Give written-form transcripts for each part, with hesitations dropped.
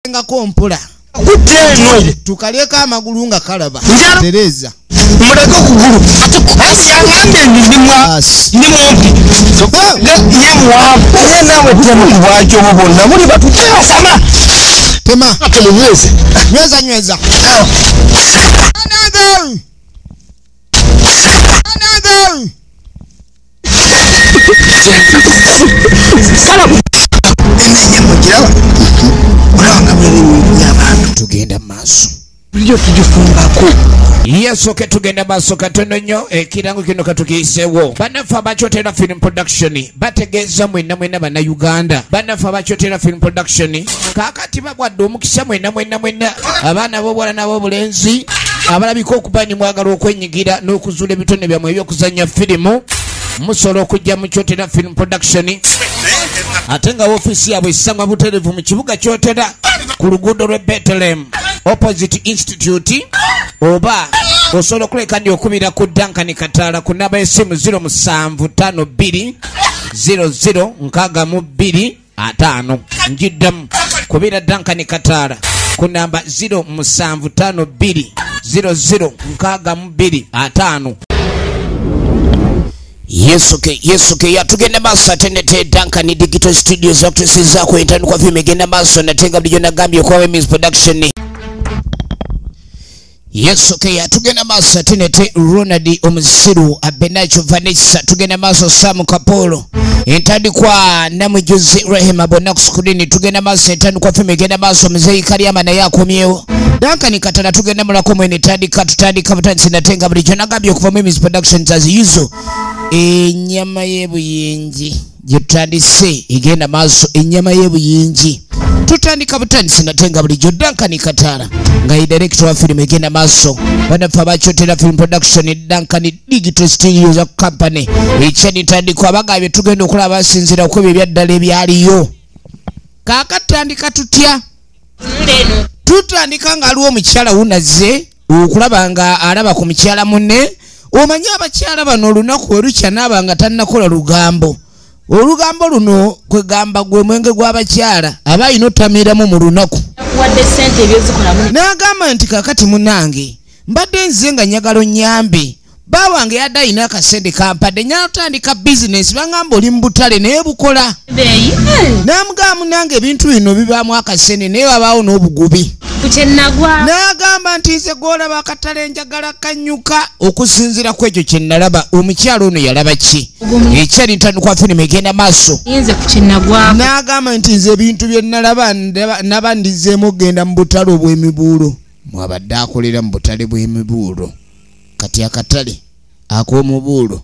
Ngako mpola. Kutte eno. Tukalyeko amagulu nga kalaba. Njala. Tereza. Muleke okugulu. Ate yangambye ndi Basi. ndi mumpi. Ye muwanvu. Naye naawe tema ku bwaki obwo bwonna muli batuteasama. Tema. Ate munyweze. Nyweza nyweza. Another. Another. Enenya mugiraba. Olaba nga buli abantu. Tugenda maaso. Bulijjo tugifumbako. Yesu ke tugenda maaso katono nnyo ekirango kino katukiyiseewo. Bannaffe abakyotera Film Production bategeeza mwenna mwenna Bannayuganda. Bannaffe abakyotera Film Production kaakati babwadde omukisa mwenna mwenna mwenna abaana b'obuwala n'ab'obulenzi abalabika okuba ni mwagala okwenyigira n'okuzuula ebitone byammwe eby'okuzannya firimu. Musobola okujja mu Kyotera Film Production ate nga woofiisi yaabwe esangwa butereevu mu kibuga Kyotera ku luguudo lw'e Bethlehem opposite institute, oba osobola okuleka ndi okubira ku Duncan Kataala ku namba y'essimu 0752 00 62 5. Njiddamu kubira Duncan Kataala ku namba 0752 00 62 5. Yesuke Yesuke yatugenda maaso atendete Duncan Digital Studios okutusizaako entandikwa firimu egenda maaso natenga bulijjo nagambye okuba Women's Production. Yesuke yatugenda maaso atendete Ronald Omusiru Abenacho Vanessa tugenda maaso Sam Kapolo entandikwa Namujuzi Rehema bonna ku screen tugenda maaso entandikwa firimu egenda maaso Muzeeyi Kalyama naye akomyewo. Duncan Katana tugenda mulako mwene tandika tutandika butandisi natenga bulijjo nagambye okuva Women's Productions as usual. Ennyama y'ebuyingi gyetutandise egenda maaso ennyama y'ebuyingi tutandika butandisi natenga bulijjo Duncan Katana nga ye director wa firimu egenda maaso. Bannaffe abakyotera Film Production Duncan Digital Studios Company ekyanitandikwa bagambye tugenda okulaba basinziira ku ebyo ebyaddala ebyaliyo. Kaakatandika tutya? Tutandika ng'aliwo omukyala wunaze okulaba nga alaba ku mukyala munne. Omanyi abakyala bano olunaku we lukya n'aba nga tannakola lugambo. Olugambo luno kwegamba gwe mwenge gw'abakyala aba alina otamiramu mu lunaku. Wadde ssente ebyozikolamu. N'agamba nti kaakati munnange mbadde nze nga njagala onnyambe. Bba wange yadde alina akasente kampadde njagala otandika bizinensi bangamba oli mu butale naye bukola. Bbeeyi. N'amugamba munnange ebintu bino bibaamu akasente naye wabaawo n'obugubi. Ku kye nagwa. N'agamba nti nze gw'olaba akatale njagala kanyuka okusinziira ku ekyo kye nalaba. Omukyala ono yalaba ki? Ekyali ntandikwa firimu egenda maaso. Nze ku kye nagwa. N'agamba nti nze ebintu bye nalaba naba ndizzeemu okugenda mu butale obw'emibuulo. Mwabadde akolera mu butale bw'emibuulo. Kati akatale ak'omubuulo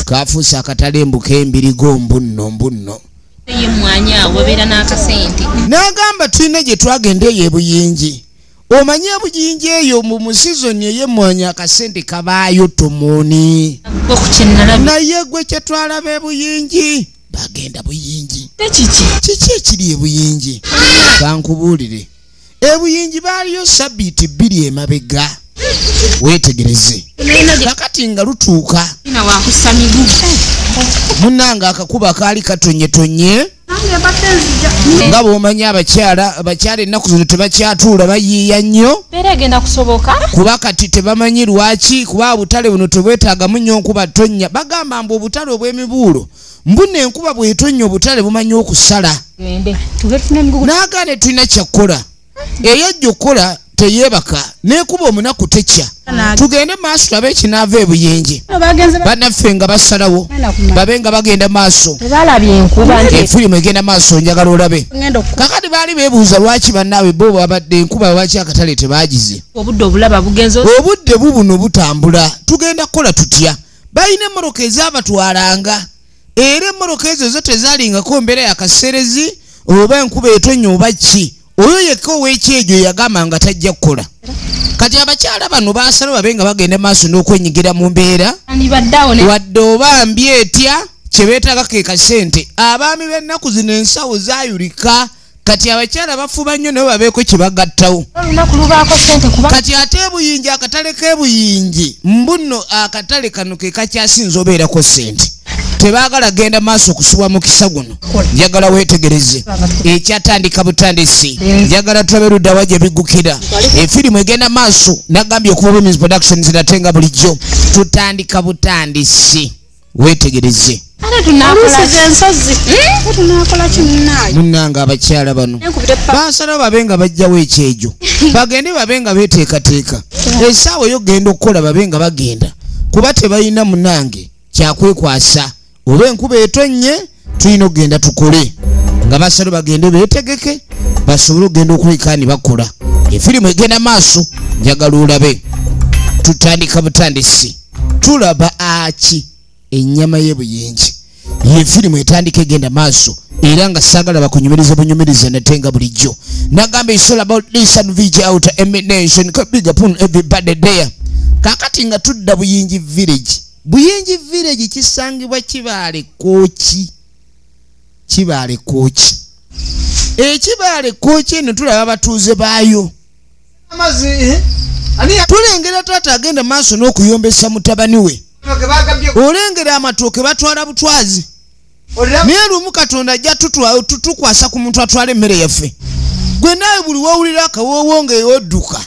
kafuuse akatale mbu k'embirigo mbunno mbunno. Ye mwanya awo obeera n'akasente. N'agamba tulina gye twagenda eyo ebuyingi. Omanyi ebuyingi eyo mu sizoni ey'emmwanyi akasente kabaayo tomoni. Gwe ku kye nalabye. Naye gwe kye twalaba ebuyingi bagenda buyingi. Kiki? Kiki ekiri ebuyingi? Kankubuulire. Ebuyingi baaliyo sabbiiti 2 emabega. Weetegereze. Kakati nga lutuuka. Ina wakussa miguu. Munnange akakuba kaali katonyetonye. Nga bw'omanyi abakyala ennaku zino tebakyatuula bayiiya nnyo. Mbeera egenda kusoboka. Kuba kati tebamanyi lwaki kuba obutale buno tebwetaagamu nnyo nkuba ttonnya. Bagamba mbu obutale obw'emibuulo mbunno enkuba bw'etonnya obutale bumanyi okusala. N'agaana tulina kyakkola. Eyajja okukola teyeebaka n'ekuba omunaku tekya. Tugende maaso tulabe ekinaava ebuyingi. Bannaffe nga basalawo babe nga bagenda maaso. Efirimu egenda maaso njagala olabe. Kakati baali beebuuza lwaki bannaabwe bo babadde enkuba lwaki akatale tebaagize. Obudde bubuno butambula tugenda kukola tutya? Balina emmotoka ezaabatwalanga era emmotoka ezo zo tezaalingako mbeera ya kaseerezi oba enkuba etonnya oba ki. Oyo yekka ow'ekyejo yagamba nga tajja kukola. Kati abakyala bano baasala babe nga bagenda maaso n'okwenyigira mu mbeera. Wadde oba mbi etya kye beetaaga ke kasente. Abaami b'ennaku zino ensawo zaayulika. Kati abakyala bafuba nnyo nabo babeeko kye bagattawo. Kati ate ebuyingi akatale k'ebuyingi mbunno akatale kano ke kakyasinze obeerako ssente. Tebaagala genda maaso kusubwa mukisa guno. Njagala weetegereze ekyatandika butandisi. Njagala tulabe ludda wa gye biggukira. Efirimu egenda maaso nagambye okuva Women's Productions natenga bulijjo tutandika butandisi. Weetegereze. Munnange abakyala bano basala babe nga bajjawo ekyejo, bagende babe nga beeteekateeka. Essaawa eyo genda okukola babe nga bagenda, kuba tebalina munnange kyakwekwasa. Oba enkuba etonnye tulina okugenda tukole, nga basala bagende beetegeke basobole okugenda okuleka ne bakola. Efirimu egenda maaso, njagala olabe. Tutandika butandisi, tulaba aki ennyama y'ebuyingi. Ye firimu etandika egenda maaso era nga saagala bakunyumirize bunyumirize natenga bulijjo. Nagamba it's all about this and VJ out emination big up on everybody there. Kakati nga tudda Buyingi village. Buyingi village kisangibwa Kibaale Kooki. Kibaale Kooki. Ekibaale Kooki eno tulaba abatuuze baayo. Tulengera taata agenda maaso n'okuyombesa mutabani we. Olengera amatooke batwala butwazi. Naye lumu Katonda ajja tutukwasa ku muntu atwala emmere yaffe. Gwe naawe buli w'owulira akawoowo ng'odduka.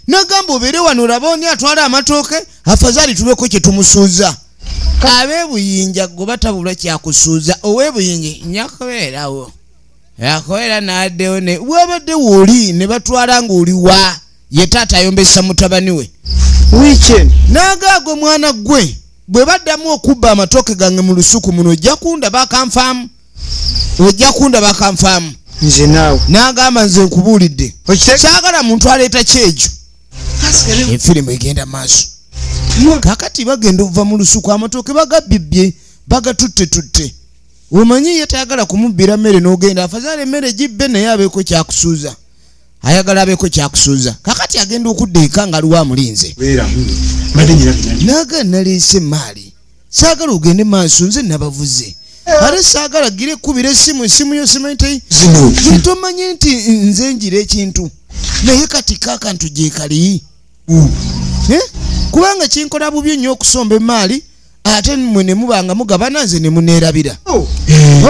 Nagamba obeere wano olabe ani atwala amatooke, afazaali tubeko kye tumusuuza. Ab'ebuyinja gwe batabulwa kyakusuuza. Ow'ebuyinja nja kubeerawo. Yakubeera n'addewo ne wabadde w'oli ne batwala ng'oli wa. Ye taata ayombesa mutabani we. N'agaago mwana gwe bwe baddamu okubba amatooke gange mu lusuku muno ojja kundaba akanfaamu. Ojja kundaba akanfaamu. Nze naawe. N'agamba nze nkubuulidde. Saagala muntu aleeta kyejo. Efirimu egenda maaso. Kaakati bagenda okuva mu lusuku amatooke bagabbibye bagatutte. Omanyi ye tayagala kumubbira mmere n'ogenda afazaala emmere gibbe naye abeeko kyakusuuza. Ayagala abeeko kyakusuuza. Kakati agenda okudda eka nga aliwo amulinze. Naga naleese emaali. Saagala ogende maaso nze nabavuze. Ate saagala gira ekkubira essimu, essimu yo simanyi tei. Tomanyi nti nze ngira ekintu. Naye kati kaakantu gye kali. Kubanga kinkola bubi nnyo okusomba emaali ate mmwe ne muba nga mugabana nze ne muneerabira.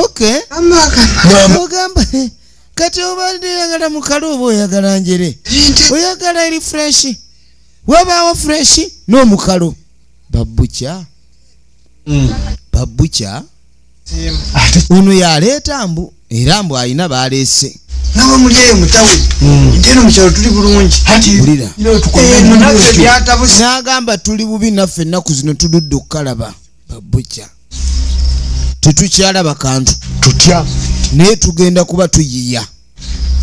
Okay. Ogamba kati obadde oyagala mukalo oba oyagala njere? Oyagala eri fresh. Wabaawo fresh n'omukalo. Babbucha. Babbucha. Ono yaleeta mbu era mbu alina baleese. Nawe muli eyo mutawe. Nteno mu kyalo tuli bulungi. Wulira. N'agamba tuli bubi naffe ennaku zino tuludde okukalaba. Babbucha. Tetukyalaba kantu. Tutya. Naye tugenda kuba tuyiya.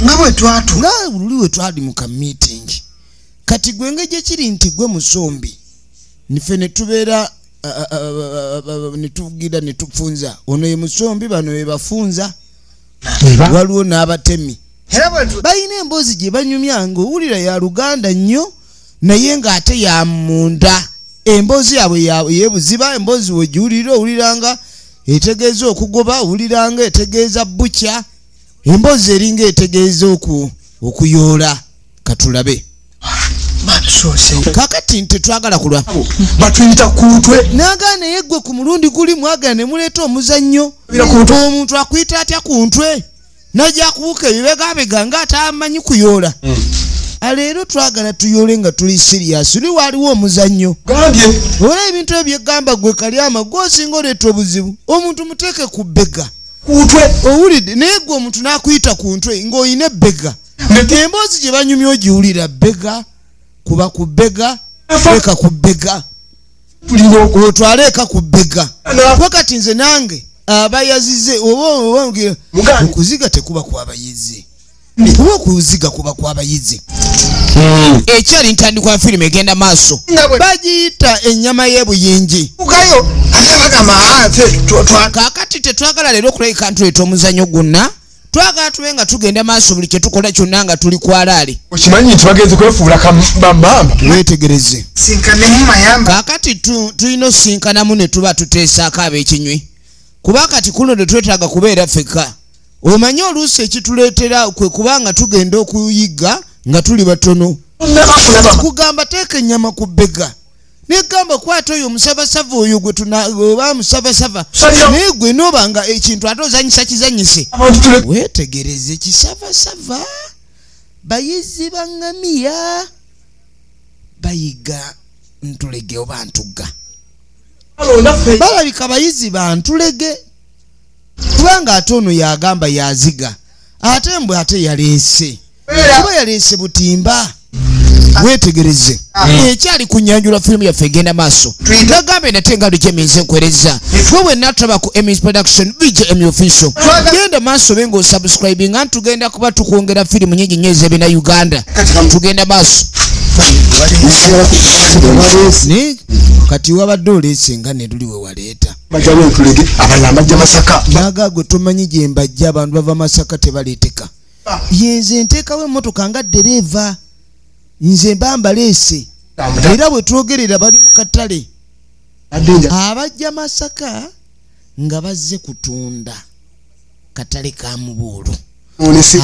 Nga bwe twatu. Nga luli we twali mu ka meeting. Kati gwe ng'egye kiri nti gwe musombi. Niffe ne tubeera ne tugira ne tufunza. Ono ye musombi bano ye bafunza. Waliwo n'abatemi. Balina emboozi gye banyumya ng'owulira ya Luganda nnyo naye ng'ate ya munda. Emboozi yaabwe yeebuziba, emboozi wegiwulira owuliranga etegeeza okugoba, owuliranga etegeeza bukya. Emboozi eringa etegeeza okuyoola. Katulabe. Kakati nti twagala kulwa. Batuyita ku ntwe. Naga naye gwe ku mulundi guli mwagala ne muleeta omuzannyo. Omuntu akuyita atya ku ntwe? Najja kubuuka ebibegabega ng'atamanyi kuyoola. Leero twagala tuyoole nga tuli serious. Luli waliwo omuzannyo. Olaba ebintu ebyo byegamba gwe Kalyama gw'osinga oleeta obuzibu. Omuntu muteeke ku bbega. Owulidde naye gwe omuntu n'akuyita ku ntwe ng'olina ebbega. Emboozi gye banyumya ogiwulira bbega. Kuba ku bbega, leka ku bbega. Otwale eka ku bbega. Wakati nze nange abayazize oba okuziga tekuba kwabayizi. Kuba okuziga kuba kwabayizi. Ekyali ntandikwa firimu egenda maaso. Bagiyita ennyama y'ebuyingi. Kaakati tetwagala leero okulabika ntuleeta omuzannyo gwonna. Twagala tube nga tugenda maaso buli kye tukola kyonna nga tuli kwalaale. Okimanyi nti bagenze kwefuula bambamba. Weetegereze. Kaakati tulina osinkanamu ne tuba tuteesaako ab'ekinywi. Kuba kati kuno tetwetaaga kubeera ffekka. Omanyi oluusi ekituleetera kwe kubanga tugenda okuyiga nga tuli batono. Kugamba teeka ennyama ku bbega. Negamba kwata oyo omusavasava oyo gwe oba musavasava naye gwe noba nga ekintu ate ozanyisa kizanyise. Weetegereze kisavasava bayizi baŋŋamiya bayiga ntulege oba ntugga. Balabika bayizi ba ntulege kubanga ate ono yagamba yaziga ate mbwe ate yaleese kuba yaleese butimba. Weetegereze ekyali ku nyanjula firimu yaffe egenda maaso. Nagambe nate nga lujeminze nkwereza gwe wenna tulaba ku Emmys Production VJM Official. Genda maaso be ng'osubscribinga tugenda kuba tukwongera firimu nyingi nnyo ez'ebina Uganda. Tugenda maaso. Kati wabadde oleese nga ne luli we waleeta. Naga gwe tomanyi gye mbajja abantu bava Masaka tebaleeteka. Yenze nteekawo emmotoka nga ddereeva. Nze mba mbaleese era bwe twogerera bali mu katale. Abajja Masaka nga bazze kutunda katale ka mubuulu.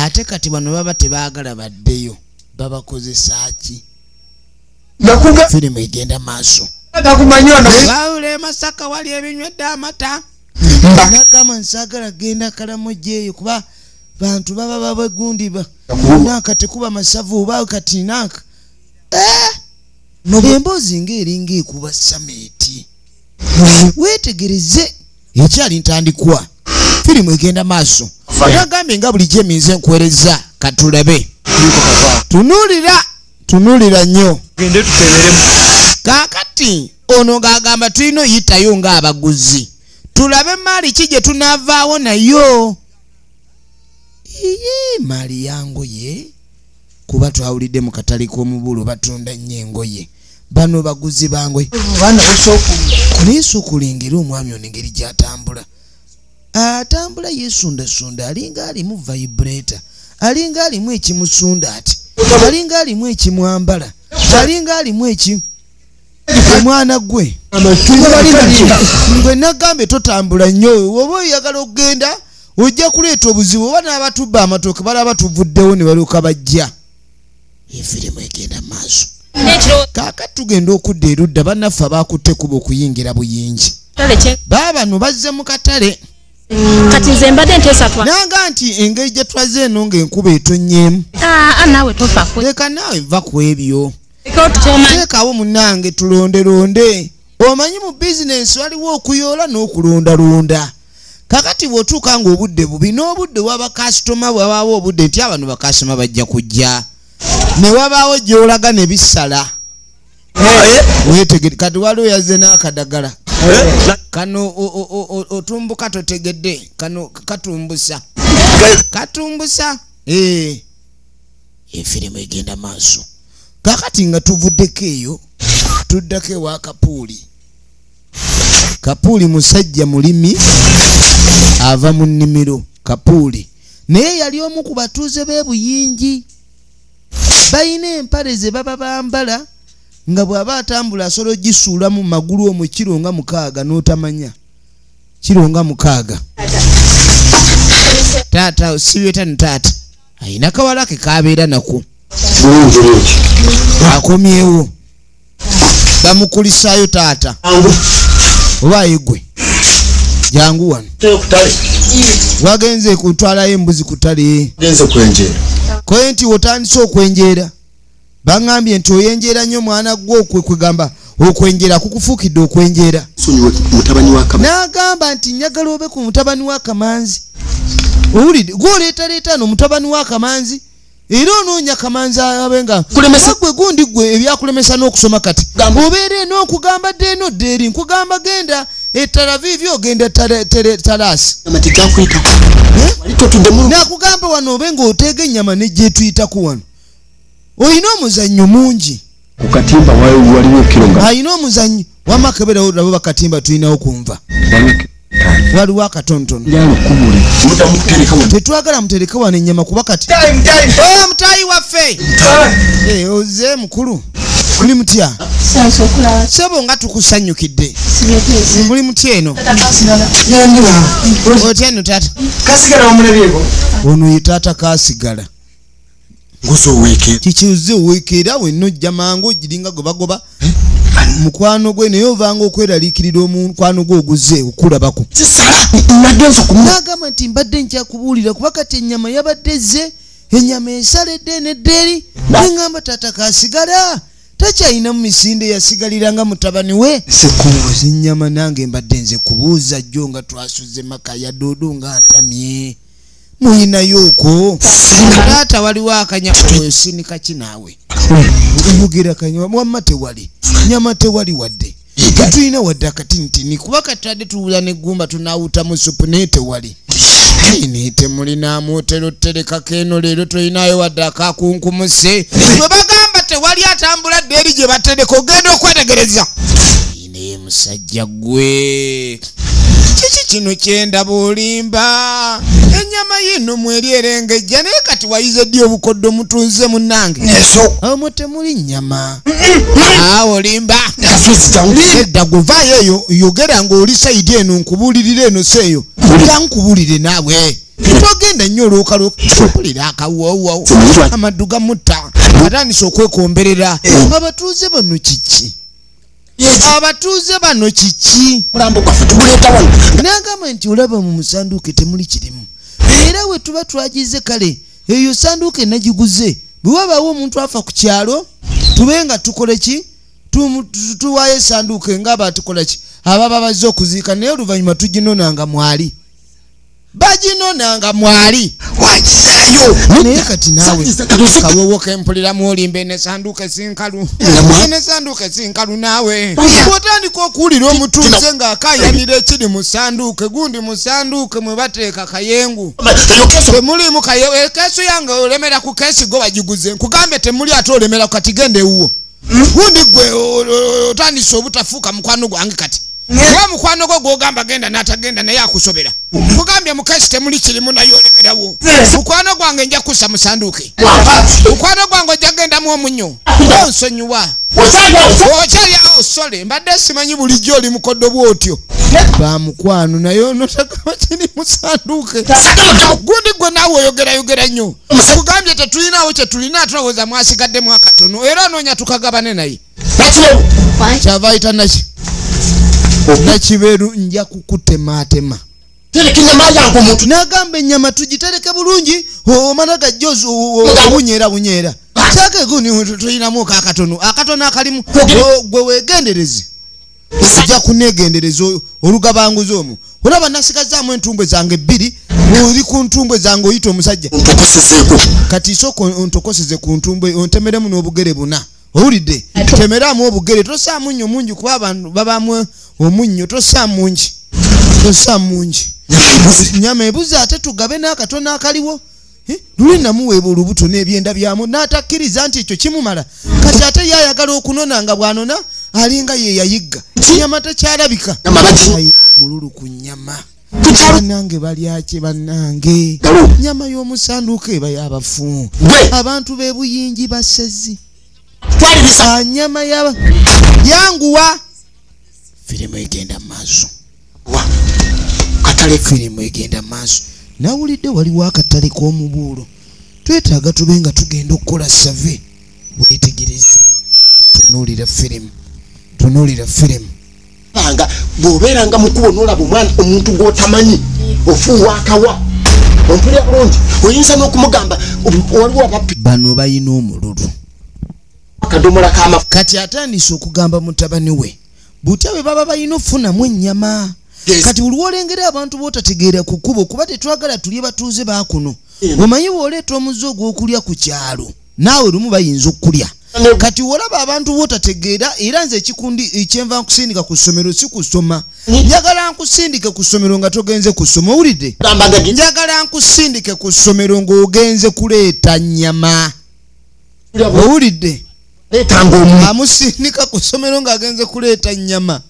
Ate kati bano baba tebaagala baddeyo babakozesa ki? Firimu egenda maaso. Bawula e Masaka wali ebinywedde amata. Nagamba nsaagala genda Karamoja eyo kuba bantu baba babagundi ba naka tekuba masavu oba kati naka emboozi ng'eringa ekuba sameti. Weetegereze ekyali ntandikwa firimu egenda maaso. Nagambye nga bulijjo eminze nkuweereza katulabe. Tunuulira tunuulira nnyo. Kaakati ono ng'agamba tulina oyitayo ng'abaguzi tulabe maali ki gye tunaavaawo nayo. Iye maali yangoye kuba twawulidde mu katale k'omubuulo batunda nnyo engoye. Bano baguzi bangoye. Naye sooka olengere omwami ono engeri gy'atambula. Atambula yeesundasunda alinga alimu vibrator, alinga alimu ekimusunda ati, alinga alimu ekimwambala, alinga alimu eki omwana gwe. Gwe nagambye totambula nnyo oba oyagala okugenda ojja kuleeta obuzibu oba n'abatubba amatooke balaba tuvuddewo ne balyoka bajja. Efirimu egenda maaso. Kaakati tugenda okudda erudda bannaffe abaakutte kuba okuyingira buyingi. Baabano bazze mu katale. Kati nze mbadde nteesa twa. Nanga nti engeri gye twaze eno ng'enkuba etonnyemu. Naawe tofa ku. Leka naawe va ku ebyo. Teekawo munnange tulondelonde. Omanyi mu bizinensi waliwo okuyoola n'okulondalonda. Kakati bw'otuuka ng'obudde bubi n'obudde bw'abakasitoma bwabaawo obudde nti abano bakasitoma bajja kujja. Ne wabaawo gy'olaga ne bisala. Weetegere kati waliwo yazze n'akadagala. Kano otumbuka totegedde kano katumbusa. Katumbusa. Efirimu egenda maaso. Kakati nga tuvuddeko eyo tuddako ewa Kapuuli. Kapuuli musajja mulimi ava mu nnimiro. Kapuuli naye yali omu ku batuuze b'e Buyingi. Balina empale ze baba bambala nga bw'aba atambula asobola ogisuula mu magulu omwo kiro nga 6 n'otamanya. Kiro nga 6. Taata osibye taata ayina kawala ke kabeera nako. Akomyewo bamukulisaayo taata. Oba yegwe jangu wano. Wagenze kutwalayo embuzi ku ttale. Koye nti otandise okwenjeera. Baŋŋambye nti oyenjeera nnyo mwana gwo okwegamba okwenjeera kukufuukidde okwenjeera. N'agamba nti njagala obe ku mutabani wa Kamanzi. Owulidde gw'oleetaleeta no mutabani wa Kamanzi era onoonya Kamanzi abe nga gwe gundi gwe ebyakulemesa n'okusoma kati. Obeera eno nkugamba dde eno dde eri nkugamba genda e Tel-Aviv ogenda Talaasi. Nakugamba wano obe ng'oteega ennyama ne gyetuyitako wano. Olina omuzannyo mungi. Alina omuzannyo wamma keberawo nabo bakatimba tulinawo kunva. Waliwo akatonotono. Tetwagala mutereke wano ennyama kuba kati. Mutaayi waffe. Oze mukulu. Muli mutya? Ssebo nga tukusanyukidde. Muli mutya eno? Otya eno taata? Ono ye taata Kasigala. Kikiuze oweeka era wenna ojja mangu ogiringa gwe bagoba. Mukwano gwe naye ovanga okweraliikirira omukwano gwe oguze okulabako. Nagamba nti mbadde nkyakubuulira kuba kati ennyama yabadde ezze, ennyama esaledde nedda eri. Neŋŋamba taata kasigala takyalina mu misinde yasigaliranga mutabani we. Ennyama nange mbadde nze kubuuza jjo nga twasuze maka ya Dodo nga ntamye. Muyinayo okwo taata waliwo akanyama osinika ki naawe? Oyogera kanyama wamma tewali nyama, tewali wadde tetulina wadde akatinitini kuba katadde tuwula neggumba tunawutamu supu naye tewali. Naye temulinaamu otera oterekako eno leero tolinayo wadde akakunkumuse. Bwe bagamba tewali atambula dde eri gye batereka ogenda okwetegereza. Naye musajja gwe kiki kino kyendaba olimba? Ennyama yino mweri erengejja naye kati wayize ddi obukoddo mutunze munnange? Omwo temuli nnyama. Awo olimba. Edda guvaayo eyo yogera ng'oli side eno nkubuulirira eno si eyo. Tankubuulire naawe. Togenda nnyo olwokalwoka mpulira akawoowo amaddu gamutta atandise okwekomberera. Abatuuze bano kiki? Abatuuze bano kiki? N'agamba nti olaba mu musanduuke temuli kirimu. Era we tuba twagize kale eyo sanduuke nagiguze bwe wabaawo omuntu afa ku kyalo tube nga tukole ki? Tuwaayo esanduuke nga batukola ki? Ababa bazze okuziika naye oluvannyuma tuginonanga mwali. Baginonanga mwali. Naye kati naawe kawowo kempuliramu olimba eno esanduuke sinkalu. Eno esanduuke sinkalu naawe. Bw'otandika okuwulira omutuuze ng'akaayanira ekiri mu sanduuke gundi mu sanduuke mwe bateeka kayengu. Temuliimu kayengu. Ekeeso yange olemera ku keesi go bagiguze. Nkugambye temuli ate olemera ku kati genda ewuwo. Gundi gwe otandise obutafuuka mukwano gwange kati. Kuba mukwano gwo gw'ogamba genda n'atagenda naye akusobera. Nkugambye mu keesi temuli kirimu naye olemerawo. Mukwano gwange nja kussa mu sanduuke. Mukwano gwange ojja gendamu omunnyo. Onsonyiwa. Okyali osole mbadde simanyi bulijjo oli mukoddo bw'otyo. Ba mukwano naye ono takaba kiri mu sanduuke. Gundi gwe naawe oyogerayogera nnyo. Nkugambye tetulinawo kye tulina tulowooza mwasigaddemu akatono era onoonya tukagabane naye. Kyava ayita naki? Nakibeeru nja kukutemaatema. N'agamba ennyama tugitereke bulungi omala gajja owunyeera bunyeera. Kyake gundi tulinamu akatono akatono akalimu gwe weegendereze. Ojja kuneegendereza olugabanguza omwo. Olaba nasigazaamu entumbwe zange bbiri oli ku ntumbwe zange oyita omusajja. Kati sooka ontokoseze ku ntumbwe ontemeremu n'obugere buna. Owulidde? Temeramu obugere tosaamu nnyo mungi kuba abantu babaamu omunnyo tosaamu mungi. Tosaamu mungi. Nyama ebuze ate tugabe n'akatono akaliwo. Luli namuweeba olubuto n'ebyenda byamu n'atakkiriza nti ekyo kimumala. Kati ate ye ayagala okunona nga bw'anona alinga ye yayigga. Ennyama tekyalabika. Mululu ku nnyama. Bannange balyaki bannange. Nnyama y'omusanduuko eba y'abafu. Abantu b'e Buyingi basezi. Nyama yaba yanguwa. Firimu egenda maaso. Firimu egenda maaso. Nawulidde waliwo akatale k'omubuulo. Twetaaga tube nga tugenda okukola survey. Weetegereze. Tunuulira firimu. Tunuulira firimu. Nga bw'obeeranga mu kkubo n'olaba omwana omuntu gw'otamanyi ofuuwa akawa. Ompulira bulungi oyinza n'okumugamba waliwo abappi. Bano balina omululu. Kati atandise okugamba mutabani we butya bwe baba balina okufunamu ennyama. Kati buli lw'olengera abantu b'otategeera ku kkubo kuba tetwagala tulye batuuze baakuno. Omanyi bw'oleeta omuze ogw'okulya ku kyalo naawe lumu bayinza okukulya. Kati olaba abantu b'otategeera era nze ekikundi ekyenva nkusindika ku ssomero si kusoma. Njagala nkusindike ku ssomero nga togenze kusoma owulidde? Njagala nkusindike ku ssomero ng'ogenze kuleeta nnyama. Owulidde? Amusindika ku ssomero ng'agenze kuleeta nnyama.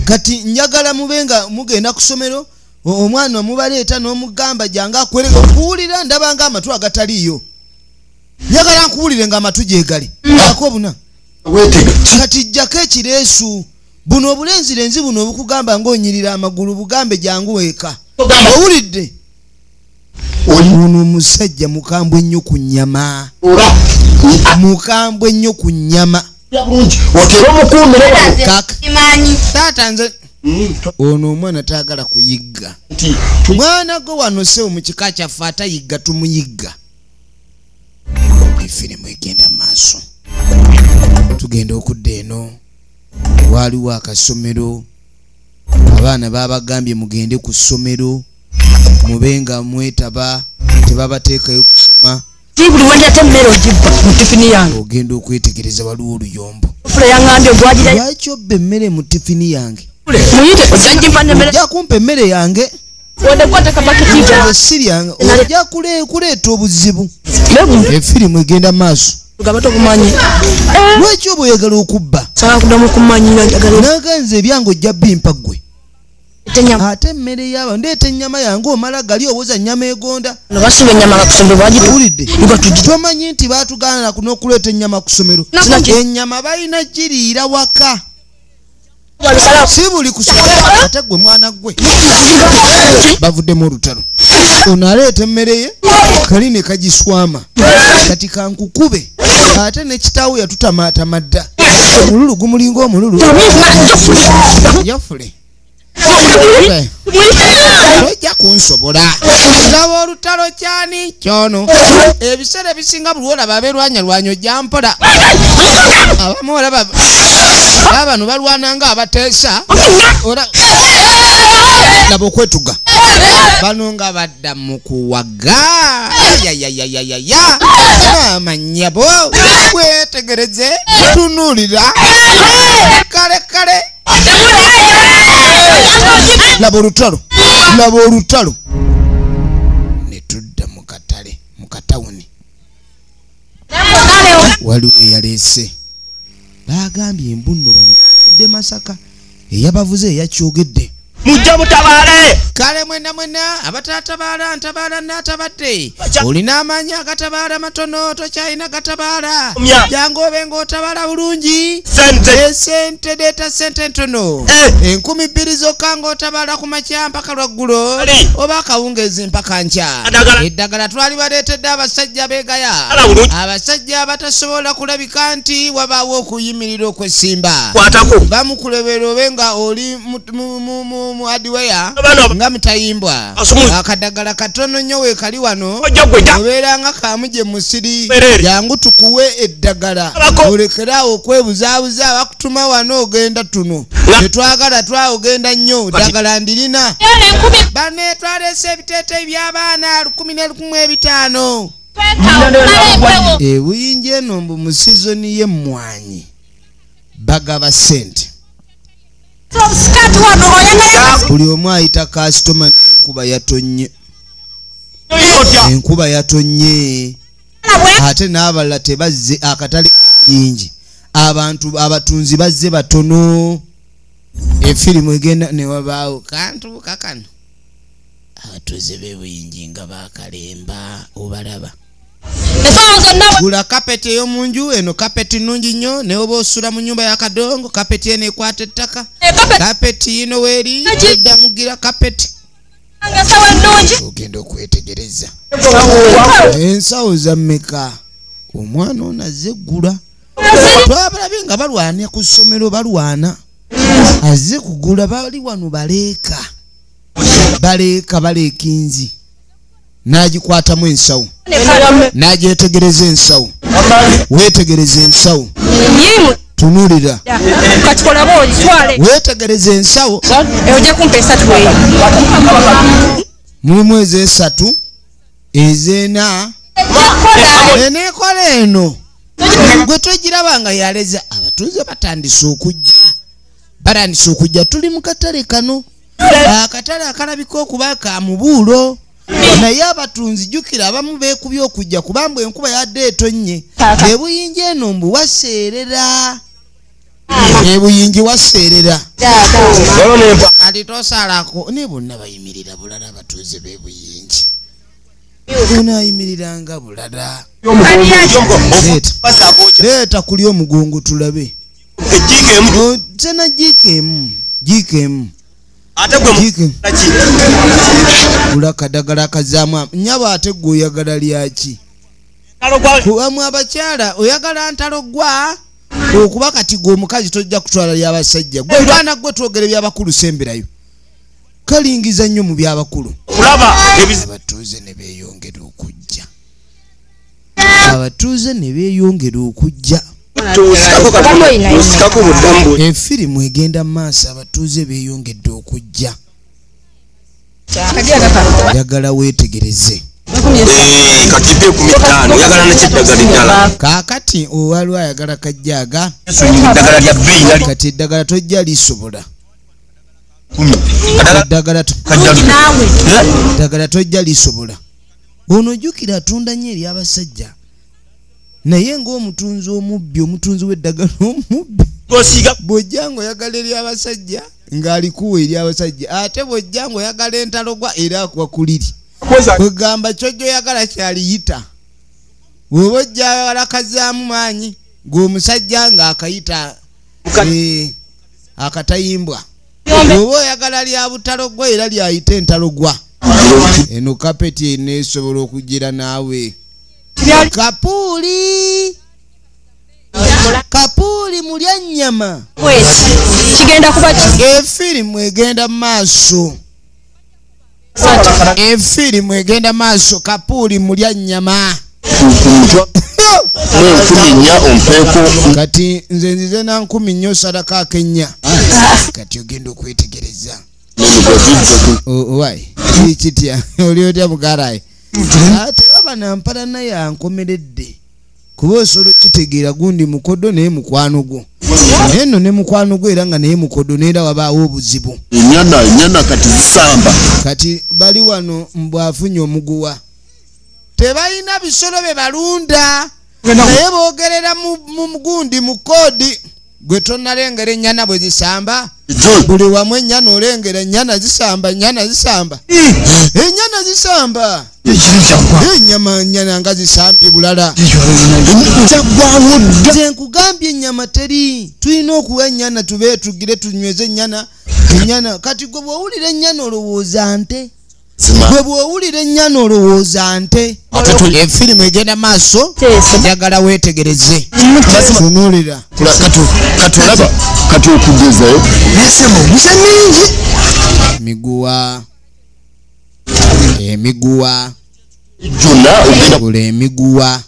Kati njagala mube nga mugenda ku ssomero omwana omubaleeta n'omugamba jangu akwereke okuwulira ndaba nga amatu agataliiyo. Njagala nkuwulire ng'amatu gye gali. Ako buna. Kati jjako ekireesu buno obulenzirenzi buno obukugamba ng'onyirira amagulu bugambe jangu weeka. Owulidde? Ono omusajja mukambwe nnyo ku nnyama. Mukambwe nnyo ku nnyama. Taata nze ono omwana taagala kuyigga. Mwana gwe wano sewo mu kika kyaffe atayigga tumuyigga. Efirimu egenda maaso. Tugenda okudda eno. Waaliwo akasomero. Abaana babagambye mugende ku ssomero. Mubenga mwetaba tebabateekayo kusoma. Ogenda okwetegereza waliwo oluyombo. Lwaki obba emmere mu tifini yange? Ojja kumpa emmere yange. Siri yange ojja kuleeta obuzibu. Efirimu egenda maaso. Lwaki oba oyagala okubba? Naganze ebyange ojja bimpa ggwe. Ate emmere y'aba ndeeta ennyama yange omala gali owoza nnyama egonda. Owulidde? Tomanyi nti baatugaana n'okuleeta ennyama ku ssomero. Ennyama balina giriira waka. Si buli ku ssomero. Ate ggwe mwana ggwe. Bavuddemu olutalo. Ono aleeta emmere ye kali ne kagiswama. Kati kankukube. Ate ne kitaawe yatutamaatama dda. Omululu gumulinga omululu. Yafule. Tojja kunsobola. Laba olutalo kyani kyono. Ebiseera ebisinga buli olaba abeerwanyalwanya ojja mpola. Abamu olaba bano balwana nga abateesa. Laba okwetuga. Bano nga badda mu kuwaga. Yayayayaya. Maama nnyabo weetegereze tunuulira. Kale kale. Laba olutalo. Laba olutalo. Ne tudda mu katale, mu katawuni. Waliwo eyaleese. Baagambye embu nno bano bavudde Masaka. Eyabavuze eyakyogedde. Mujja mutabaale. Kale mwena mwena abatatabaala ntabaala n'atabadde. Olina amaanyi agatabaala matono tokyalina gatabaala. Jangu obe ng'otabaala bulungi. Esente leeta sente ntono. 2000 zokka ng'otabaala ku makya mpaka lwaggulo oba akawungeezi mpaka nkya. Eddagala twali baleetedde abasajja beegaya. Abasajja abatasobola kulabika nti wabaawo okuyimirira okwesimba. Bamukulebera obe nga oli mu hardware nga mutayimbwa. Akadagala katono nnyo weekali wano obeera nga kamuje musiri. Jangu tukuwe eddagala olekeraawo okwebuzaabuza bakutuma wano ogenda tuno. Tetwagala twaogenda nnyo ddagala ndirina. Bane twaleese ebiteeteeyi by'abaana 1015. Ebuyinja eno mbu mu sizoni y'emmwanyi bagaba ssente. Buli omu ayita kasitoma n'enkuba yatonnye. Enkuba yatonnye. Ate n'abalala tebazze akatale k'ebuyingi. Abantu abatunzi bazze batono. Efirimu egenda ne wabaawo kantu kakano. Abatuuze b'ebuyingi nga bakalemba obalaba. Gula kapeti ey'omu nju eno kapeti nnungi nnyo ne oba osula mu nnyumba ya kadongo kapeti eno ekwata ettaka. Kapeti yino weeri edda mugira kapeti. Ogenda okwetegereza. Ensawo za mmeka? Omwana ono azze ggula. Twabalabye nga balwana ku ssomero balwana. Azze kugula bali wano baleeka. Baleeka baleekinzi. N'agikwatamu ensawo. N'agyetegereza ensawo. Weetegereza ensawo. Tunuulira. Weetegereza ensawo. Mulimu ez'esatu, ez'ena, eneekola eno. Gwe togiraba nga yaleza. Abatuuze batandise okujja. Batandise okujja tuli mu katale kano. Akatale akalabika okuba ka mubuulo. Naye abatunzi jjukira abamu beekubye okujja kubanga enkuba yadde etonnye. Ebuyinja eno mbu waseerera. Ebuyingi waseerera. Kati tosalako ne bonna bayimirira bulala abatuuze b'ebuyingi. Ono ayimirira nga bulala. Leeta kuli omugongo tulabe. Tena jiika emu. Jiika emu. Ate gwe gula kadagala akazaamu nyabo ate gwe oyagala lyaki? Kubamu abakyala oyagala ntalo gwa okuba kati gwe omukazi tojja kutwala ly'abasajja gwe baana gwe twogere by'abakulu semberayo kalingiza nnyo mu by'abakulu. Abatuuze ne beeyongera okujja, abatuuze ne beeyongera okujja. Efirimu egenda maaso, abatuuze beeyongedde okujja. Njagala weetegereze. Kaakati owaliwo ayagala kajjaaga kati eddagala tojja lisobola, eddagala tojja lisobola. Ono ojjukira atunda nnyo eri abasajja naye ng'omutunzi omubbi, omutunzi w'eddagala omubbi. Bw'ojja ng'oyagala eri abasajja ng'alikuwa eri abasajja, ate bw'ojja ng'oyagala entalogwa era akuwa kuliri. Kwegamba kyojja oyagala kyaliyita, bw'oba ojja oyagala kazaamu maanyi ng'omusajja ng'akayita akatayimbwa, bw'oba oyagala lya butalogwa era lyayita entalogwa. Eno kapeti eneesobola okugira naawe. Kapuuli kapuuli mulya nnyama. Kigenda kuba ki? Efirimu egenda maaso, efirimu egenda maaso. Kapuuli mulya nnyama. Kati nze nzize na 4,000 sadaka akenya. Kati ogenda okwetegereza owai kitya oli otya mugarayi ate baba nampala naye ankomeredde kuba osobola okitegeera gundi mukodo naye mukwano gwo naye nno ne mukwano gwo era nga naye mukodo neera wabaawo obuzibu. Ennyana kati zisamba. Kati bali wano mbwafunye omuguwa, tebalina bisolo bye balunda naye boogerera mu mugundi mu koodi. Gwe tonnalengera ennyana bwe zisamba, buli wamu ennyana olengera ennyana zisamba, ennyana zisamba, ennyana zisamba, ennyama ennyana nga zisambye bulala. Nze nkugambye ennyama teri, tulina okuwa ennyana tube tugire tunyweze ennyana ennyana. Kati gwe bw'owulira ennyana olowooza nte, gwe bw'owulira ennyana olowooza nte. Efirimu egenda maaso, njagala weetegereze. Tunuulira kati olaba kati okugezayo miguwa emiguwa gyonna ogenda gula emiguwa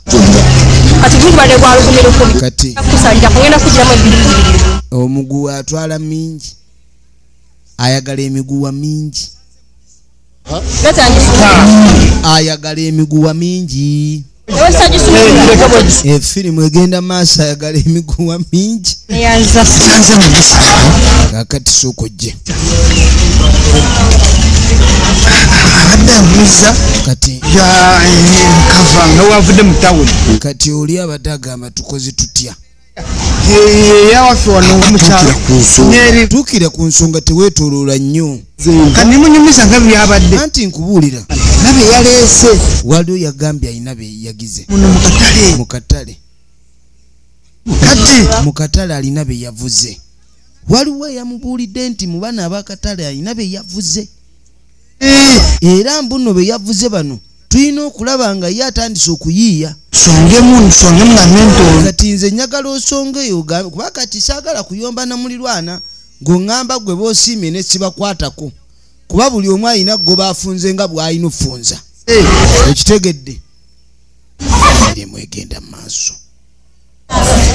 kati gubadde gwa 1,000 kati kusalira kugenda kugiramu 2,200. Omuguwa atwala mingi, ayagala emiguwa mingi, ayagala emiguwa mingi. Efirimu egenda maaso, ayagala emiguwa mingi. Kakati sooka ojje kati kati oli abadde agamba tukoze tutya? Tuukira ku nsonga, teweetooloola nnyo. Anti nkubuulira waliwo yagambye alina be yagize mu katale, mu katale alina be yavuze. Waliwo yamubuulidde nti mu bano ab'akatale alina be yavuze, era mbuno be yavuze bano tulina okulaba nga ye atandise okuyiiya. Kati nze njagala osongeyo kuba kati saagala kuyomba na mulirwana ng'oŋŋamba gwe boosiimye ne sibakwatako, kuba buli omu alina gwe baafunze nga bw'alina ofunza. Ekitegedde erimu egenda mu maaso,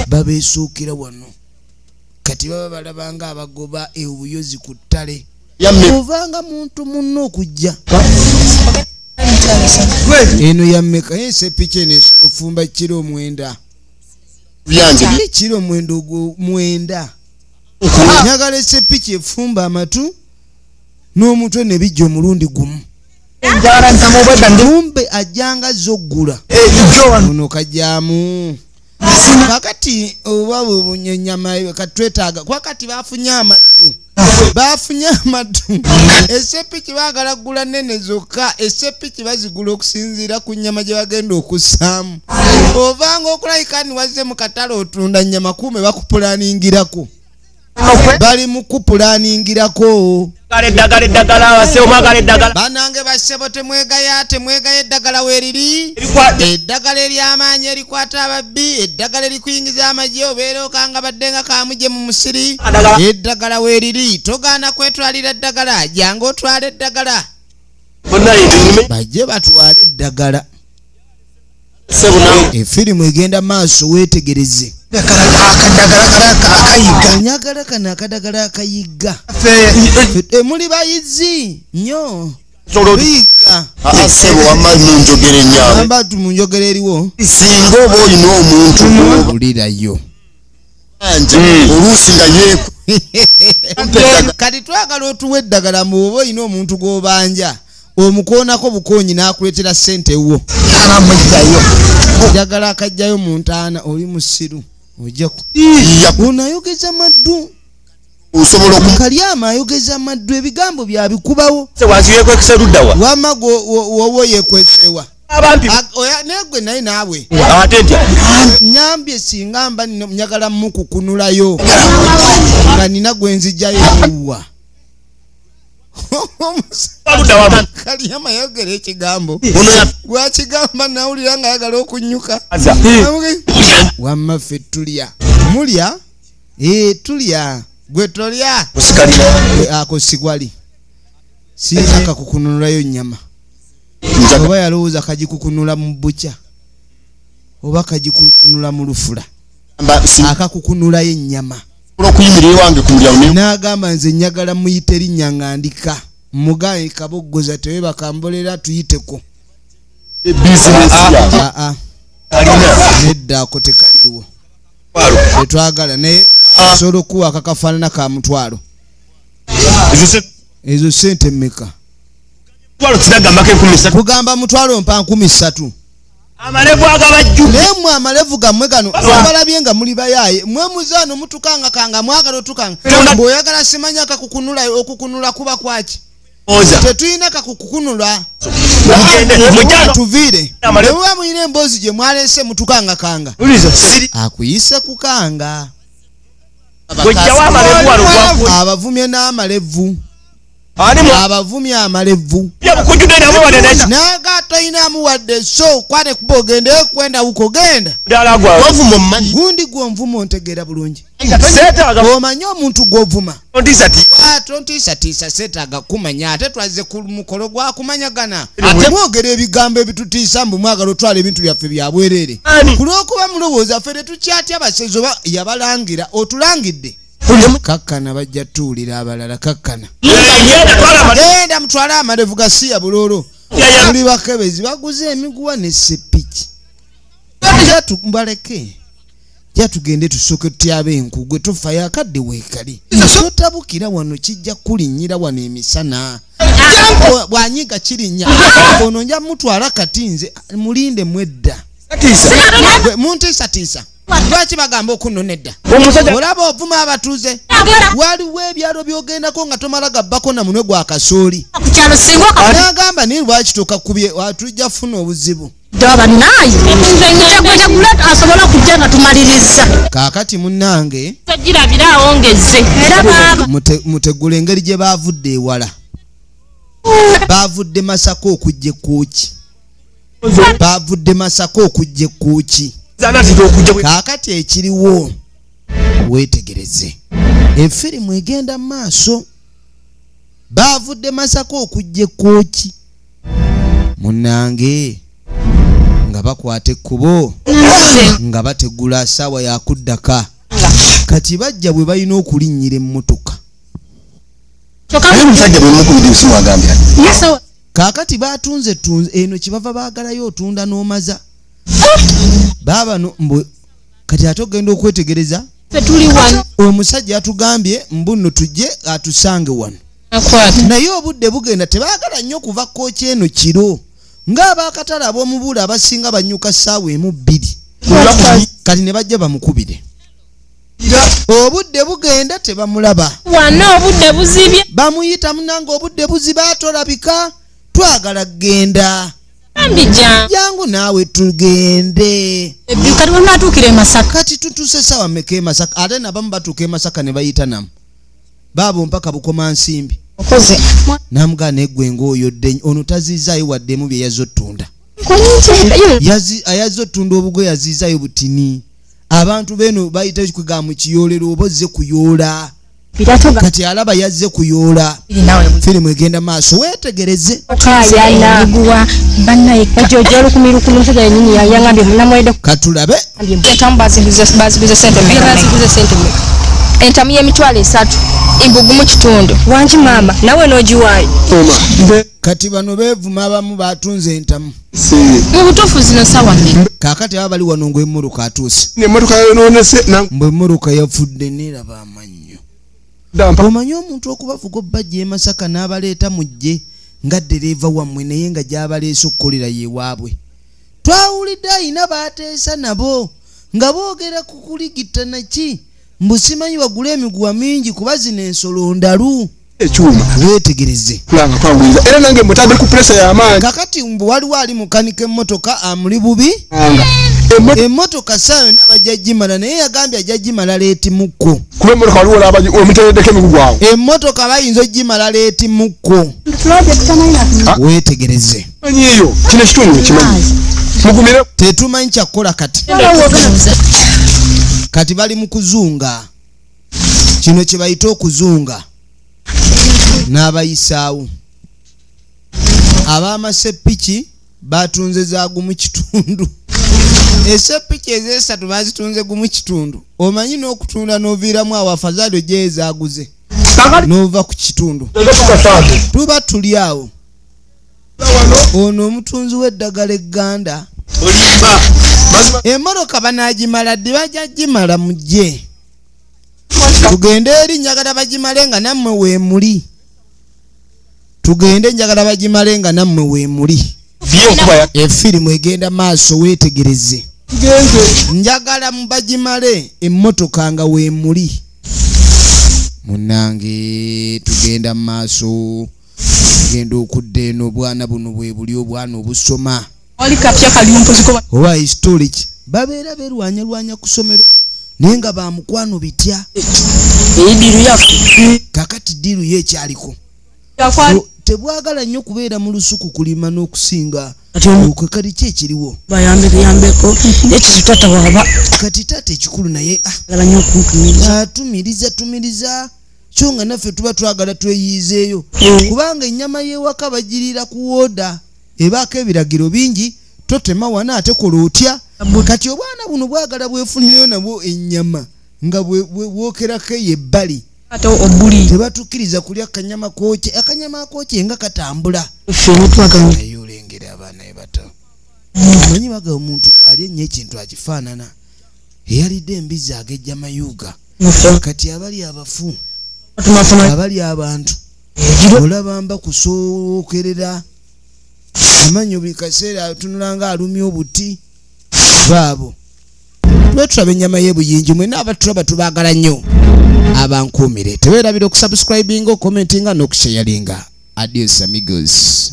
babeesuukira wano kati baba balabanga abagoba obuyozi ku ttale. Ovanga muntu munno okujja eno yammeka ensepiki eno esobola ofumba 9 kiro 9 ogwo 9. Njagala esepiki efumba amatu n'omutwe ne bijja omulundi gumu. Kumbe ajjanga zoggula ono kajjamu. Kakati oba bunyama katwetaaga kuba kati bafunye amatu, bafunye amatu. Esepiki baagala kugula nnene zokka, esepiki bazigula okusinziira ku nnyama gye bagenda okussaamu. Ovanga okulabika ni wazze mu katale otunda nnyama kume bakupulaningirako. Bali mu kupulaningirako. Banange bassebo temwegaya temwegaya eddagala weeriri. Eddagala ery'amaanyi erikwata ababbi, eddagala erikuyingiza amagye obeera okanga badde nga kamugye mu musiri. Eddagala weeriri, togaana kwetwalira ddagala, jangu otwale eddagala. Bajje batwale eddagala. Efirimu egenda maaso weetegereze. Onyagala kano akadagala akayigga. Muli bayizi nnyo. Biyiga. Ssebo wamma munjogera ennyo. Amba munjogera eriwo. Singa oba olina omuntu owulirayo. Oluusi nga yeeku. Kati twagala otuwa eddagala mu oba olina omuntu gw'obanja. Omukoonako bukoonyi n'akuleetera ssente wo. Njagala akajjayo mu ntaana oli musiru. Ojja ono ayogeza maddu. Kalyama ayogeza maddu ebigambo byabikubawo. Wamma wowo yeekwesewa. Naye gwe naye naawe. Nyambye singa mba njagala mukukunulayo. Nga nina gwe nzijjayo ewuwa. Kalyama yayogera ekigambo. Bw'akigamba nawulira nga ayagala okunyuka. Wamma ffe tulya. Mulya? Tulya. Gwe tolya? Ako sigwali. Siyinza kakukunulayo nnyama. Oba yalowooza kagikukunula mu bukya. Oba kagikukunula mu lufula. Akakukunulayo ennyama. N'agamba nze njagala muyite erinnya nga ndika. Mugaye kaboggoza tewebaka mbolera tuyiteko. Nedda ako tekaliwo. Tetwagala naye osobola okuwa akakafaanana ka mutwalo. Ezo ssente mmeka? Kugamba mutwalo mpa 3000. Naye mmwe amalevu gammwe gano abalabye nga muli bayaaye. Mmwe muzaano mutukangakanga mwagala otukanga. Bw'oyagala simanya akakukunula okukunula kuba kwaki? Tetulina kakukunula. Tuviire. Bwe muba mulina emboozi gye mwaleese mutukangakanga. Akuyise kukanga. Abavumye n'amalevu. Abavumye amalevu. Naga toyina wadde so kwate kuba ogende kwenda wuko genda. Gundi gw'onvuma ontegeera bulungi. Omanyi omuntu gw'ovuma. Tontiisatiisa seetaaga kumanya ate twazze ku mukolo gwa kumanyagana. Mwogera ebigambo ebitutiisa mbu mwagala otwala ebintu byaffe bya bwereere. Ku lw'okuba mulowooza ffe tetukyatya abasezi oba yabalangira otulangidde. Kakkana bajja tuwulira abalala kakkana. Genda mutwale amalevu gasiya buloolo. Muli bakebezi baguze emiguwa ne ssepiki. Mbaleke. Ja tugende tusooke tutyabe enku gwe tofayo akadde weekali. Totabukira wano kijja kulinnyira wano emisana. Bw'anyiga kirinnya. Ono nja mutwala kati nze mulinde mwedda. Muntiisatiisa. Lwaki bagamba okunnona edda? Olaba ovuma abatuuze. Waliwo ebyalo by'ogendako nga tomala gabbako na munwe gwa kasooli. N'agamba naye lwaki tokakubye tujja kufuna obuzibu. Kaakati munnange mutegula engeri gye baavudde ewala. Baavudde Masaka okujja Ekkooki. Baavudde Masaka okujja Ekkooki. Kaakati ekiriwo weetegereze. Efirimu egenda mu maaso. Baavudde Masaka okujja Ekkooki. Munnange nga bakwata ekkubo nga bategula ssaawa yakuddaka. Kati bajja bwe balina okulinnyira emmotoka. Kaakati baatunze tunze eno kibava baagalayo otunda n'omaza. Baaba no mbu kati ate ogenda okwetegereza. Omusajja atugambye mbu nno tujje atusange wano. Naye obudde bugenda tebaagala nnyo kuva Kkooki eno kiro. Ng'abaakatale ab'omubuule abasinga banyuka ssaawa 1 2. Kati ne bajja bamukubire. Obudde bugenda tebamulaba. Wano obudde buzibye. Bamuyita munange obudde buziba atolabika twagala genda. Jangu naawe tugende. Kati tutuse sawa meka e Masaka? Ate nabamu batuuka e Masaka ne bayita namu baabo mpaka Bukoma Nsimbi. Namugaana eggwe ng'oyodde ono taziizaayo waddemu bye yazze ottunda. Ayazze ottunda obugo yaziizaayo butini. Abantu beno bayita kwegamba mu kiyoolero oba ozze kuyoola. Kati alaba yazze kuyoola. Firimu egenda maaso weetegereze. Katulabe. Entamu y'emitwalo 3 embugumu kitundu. Wangi maama nawe n'ogiwaayo. Kati bano beevuma abamu batunze entamu. Mu butuufu zino ssaawa mmeka? Kaakati aba bali wano ng'emmotoka atuuse. Emmotoka yonoonese. Mbwe emmotoka yafudde neeraba amannyo. Omanyi omuntu okubavuga obbajja e Masaka n'abaleeta mujje nga ddereeva wammwe naye nga gy'abaleese okukolera ye waabwe. Twawulidde ayina baateesa nabo nga boogera ku kuligita naki mbu simanyi bagule emiguwa mingi kuba zino ensolo ndalu. Ekyuma weetegereze. Era nange mutadde ku pressure y'amaanyi. Kakati mbu waliwo ali mukanika emmotoka amuli bubi. Emmotoka ssaawa yonna bajja gimala naye yagambye ajja gimala leeti mukko. Kuba emmotoka waliwo olaba omuteereddeko emigugu awo. Emmotoka bayinza ogimala leeti mukko. Weetegereze. Manyiiyo kino ekitundu kimanyi. Mugumire. Tetumanyi kyakukola kati. Kati bali mu kuzunga. Kino kye bayita okuzunga. N'abayisaawo. Ab'amasepiki batunze za gumu kitundu. Esepiki ez'esatu bazitunze gumu kitundu. Omanyi n'okutunda n'oviiramu awo afazaali ojje ezaaguze. N'ova ku kitundu. Tuba tuli awo. Ono omutunzi w'eddagala egganda. Emmotoka banaagimala ddi? Bajja gimala mujje. Tugende eri njagala bagimale nga nammwe weemuli. Tugende njagala bagimale nga nammwe weemuli. Efirimu egenda maaso weetegereze. Njagala mubagimale emmotoka nga weemuli. Munnange tugenda maaso. Tugenda okudda eno obwana buno bwe buli obwana obusoma. Oba historic babeera beerwanyalwanya ku ssomero naye nga ba mukwano bitya. Kakati ddiiru ye ekyaliko. Tebwagala nnyo kubeera mu lusuku kulima n'okusinga okwe kati ki ekiriwo. Kati taata ekikulu naye atumiriza tumiriza kyo nga naffe tuba twagala tweyiizeeyo kubanga ennyama y'ewaka bagiriira ku wooda ebaako ebiragiro bingi totema wana ate kola otya. Kati obwana buno bwagala bwefunireyo nabwo ennyama nga bwokerako eyo ebbali. Tebatukkiriza kulya akanyama kookye. Akanyama akookye nga katambula. Naye olengera abaana be bato. Omanyi bagamba omuntu bw'alya ennyo ekintu akifaanana. Eyalidde embizzi agejja mayuga. Kati abali abafu, abali abantu olaba mba kusookerera amannyo buli kaseera atunula nga alumya obuti baabo. Twetulaba ennyama y'ebuyingi mwenna abatulaba tubaagala nnyo. Abankuumire. Teweerabira okusubscribinga, okommentinga n'okusharinga. Adios amigos.